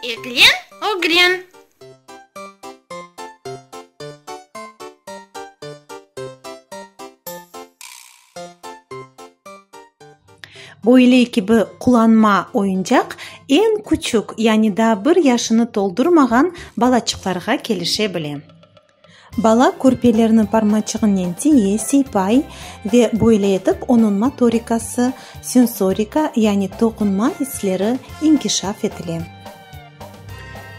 Eglen, ögren. Böyle kibi qulanma oyuncaq eñ küçük, yani daa bir yaşını toldurmağan balaçıqlarğa kelişe bile. Bala körpelerni parmaçığınen tiye, sıypay ve böyle etip onıñ motorikası, sensorika, yani toqunma isleri inkişaf etile.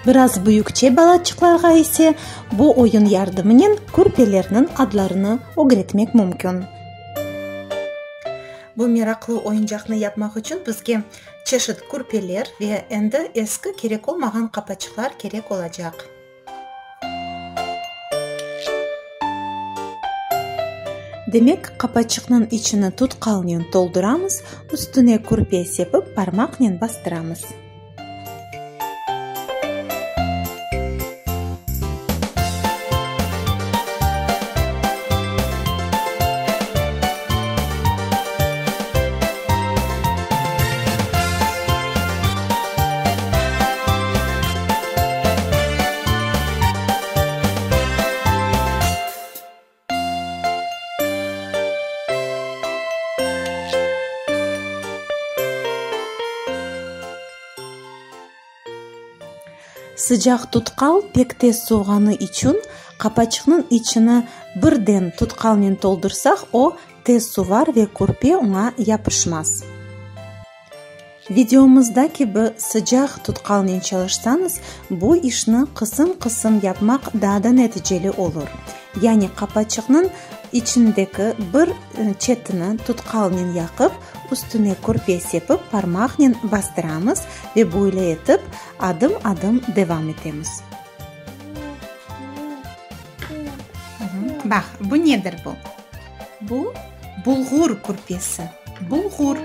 Biraz büyükçe balaçıqlarğa ise bu oyun yardımınen körpelerniñ adlarını ögretmek mümkün. Bu meraqlı oyuncaqnı yapmaq içün bizge çeşit körpeler ve endi eski kerek olmağan qapaçıqlar kerek olacaq. Demek, qapaçıqnıñ içini tutqalnen tolduramız, üstüne kürpe sepip, parmaqnen bastıramız. Sıcaq tutqal pek tez suvğanı içün, qapaçıqnıñ içini birden tutqalnen toldursaq, o, tez suvar ve kürpe oña yapışmaz. Videomızda kibi sıcaq tutqalnen çalışsañız, bu işni qısım-qısım yapmaq daa da neticeli olur. Yani qapaçıqnıñ içindeki bir çetini tutqalnen yaqıp, üstüne kürpe sepip parmaqnen bastıramız ve böyle etip adım-adım devam etemiz. Baq, bu nedir bu? Bu bulğur kürpesi. Bulğur.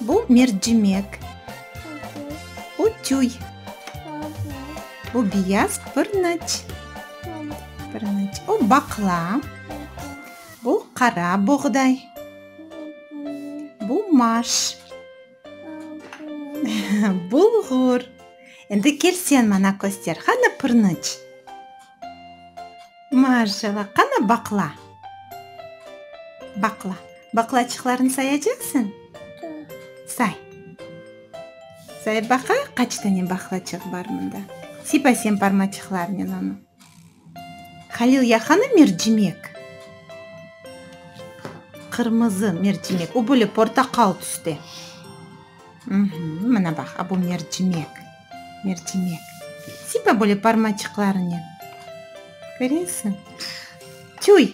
Bu mercimek. Bu tüy. Bu beyaz pırnıç. Pırnıç. O baqla. Bu qara boğday. Bu maş. Bulğur. Endi kel sen maña köster. Qana pırnıç? Maşallah. Qana baqla? Baqla. Baqlaçıqlarnı sayacaqsıñ? Say. Sayıp baqayıq, qaç tane baqlaçıq bar mında. Sipa sen parmaçıqlarnen onı. Halil, ya qana mercimek? Qırmızı mercimek. O böyle portaqal tüste. Mına baq, a bu mercimek. Mercimek. Sipa böyle parmaçıqlarınen. Köresiñ? Tüy.